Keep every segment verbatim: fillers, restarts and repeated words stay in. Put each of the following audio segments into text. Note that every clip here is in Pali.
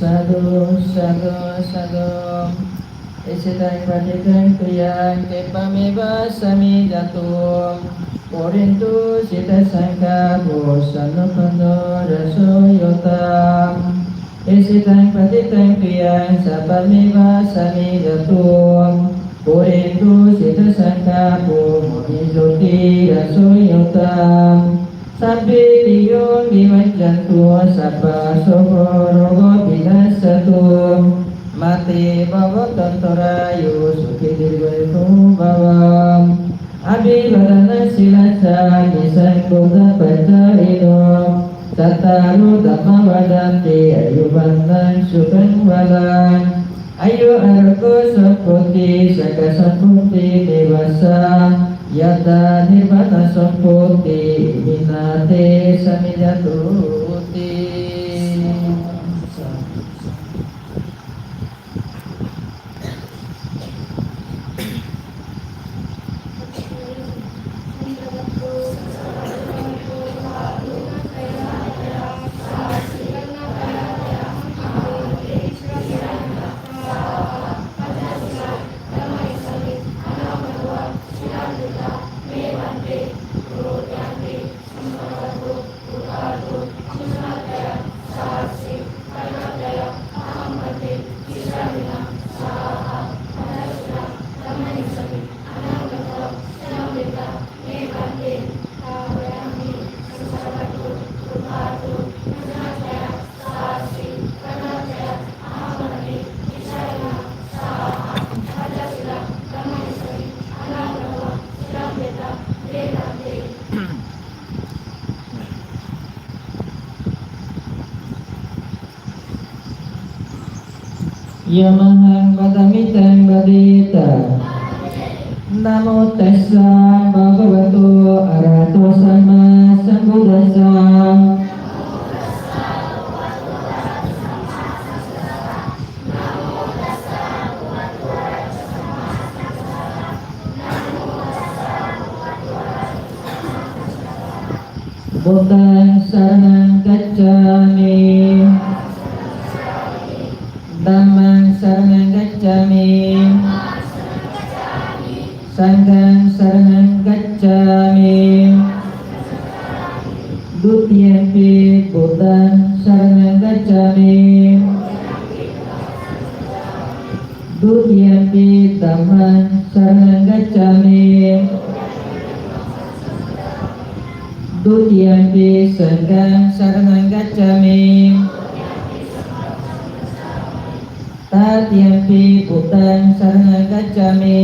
Sādhu, sādhu, sādhu. Icchitaṃ patthitaṃ tuyaṃ khippameva samijjhatu. Pūrentu cittasaṅkappā, cando paṇṇaraso yathā. Icchitaṃ patthitaṃ tuyaṃ khippameva samijjhatu. Pūrentu cittasaṅkappā, cando paṇṇaraso yathā. Sabbītiyo vivajjantu, sabbarogo vinassatu, mā te bhavatvantarāyo, sukhī dīghāyuko bhava. Abhivādanasīlissa niccaṃ vuḍḍhāpacāyino, cattāro dhammā vaḍḍhanti, āyu vaṇṇaṃ sukhaṃ balaṃ. Āyu ārogya sampattī sīlasamapatti nivāsā, yatha nibbānasamappatti, iminā te samijjhatūti. Yamahaṃ vadāmi taṃ paṭidha. Namo tassa bhagavato arahato sammāsambuddhassa. Buddhaṃ saraṇaṃ gacchāmi. Dhammaṃ saraṇaṃ gacchāmi. Saṅghaṃ saraṇaṃ gacchāmi. Dutiyampi buddhaṃ saraṇaṃ gacchāmi. Dutiyampi dhammaṃ saraṇaṃ gacchāmi. Dutiyampi saṅghaṃ saraṇaṃ gacchāmi. Tatiyampi buddhaṃ saraṇaṃ gacchāmi.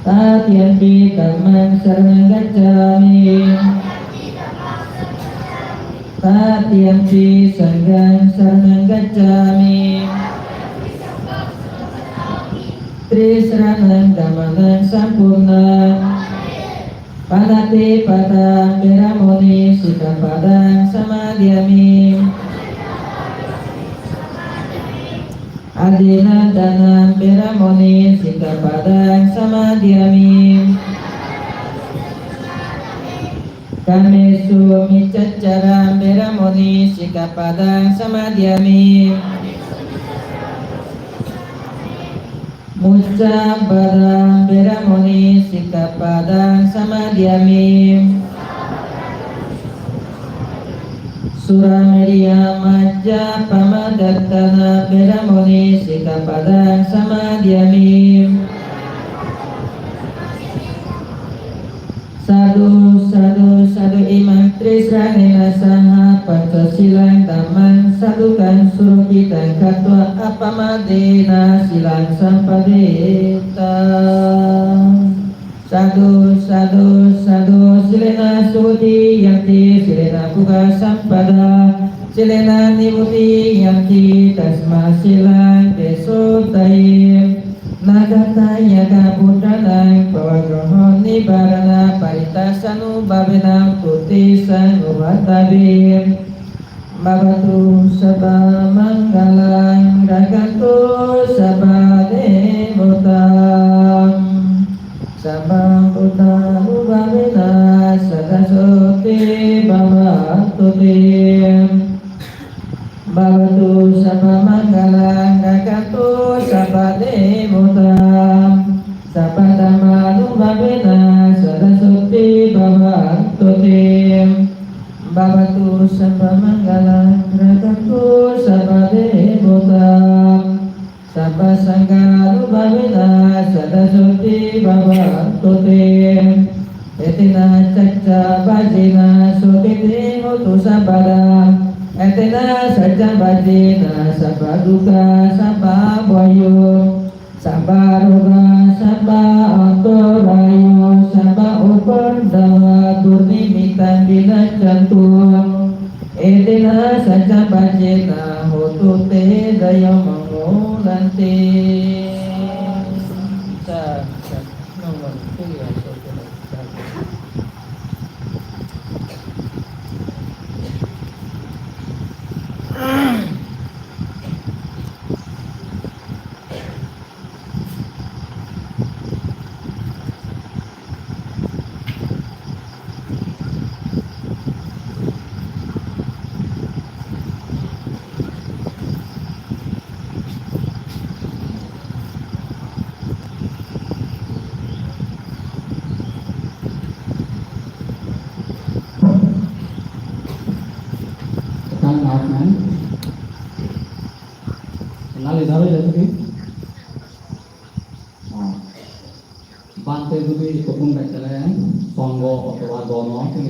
Tatiyampi dhammaṃ saraṇaṃ gacchāmi. Tatiyampi saṅghaṃ saraṇaṃ gacchāmi. Trisaraṇagamanaṃ sampurnaṃ. Pāṇātipātā veramaṇī sikkhāpadaṃ samādiyāmi. Adinnādānā veramaṇī sikkhāpadaṃ samādiyāmi. Kāmesu micchācārā veramaṇī sikkhāpadaṃ samādiyāmi. Musāvādā veramaṇī sikkhāpadaṃ samādiyāmi. Surāmerayamajjapamādaṭṭhānā veramaṇī sikkhāpadaṃ samādiyāmi. Sādhu, sādhu, sādhu. Imaṃ trisaraṇena saha pañcasīlaṃ dhammaṃ sādhukaṃ surakkhitaṃ katvā appamādena sīlaṃ sampādetha. Sādhu, sādhu, sādhu. Sīlena sugati yanti, sīlena bhogasampadā, sīlena nibbutiṃ yanti, tasmā sīlaṃ visodhaye. Nakkhattayakkhabhūtānaṃ pāpaggaho nivāraṇā parittassānubhāvena hotu te saṅgho hotabbhe. Bhavatu sabbamaṅgalaṃ rakkhantu sabbadevatā. Sabbabuddhānubhāvena sadā sotthī bhavantu te. Bhavatu sabbamaṅgalaṃ rakkhantu sabbadevatā. Sabbadhammānubhāvena sadā sotthī bhavantu te. Bhavatu sabbamaṅgalaṃ rakkhantu sabbadevatā. Sabbasaṅghānubhāvena sadā sotthī bhavantu te. Etena saccavajjena sotthi te hotu sabbadā. Etena saccavajjena sabbadukkhā sabbabhayā sabbarogā sabbaantarāyā sabba upaddavā dunimmitaṃ vinassantu. Etena saccavajjena hotu te jayamaṅgalanti. Sādhu, sādhu. Kenal, maaf, man. Kenal, idhar ho jaiye. Bhante jodi ikko pun bai tele, songho othoba gono,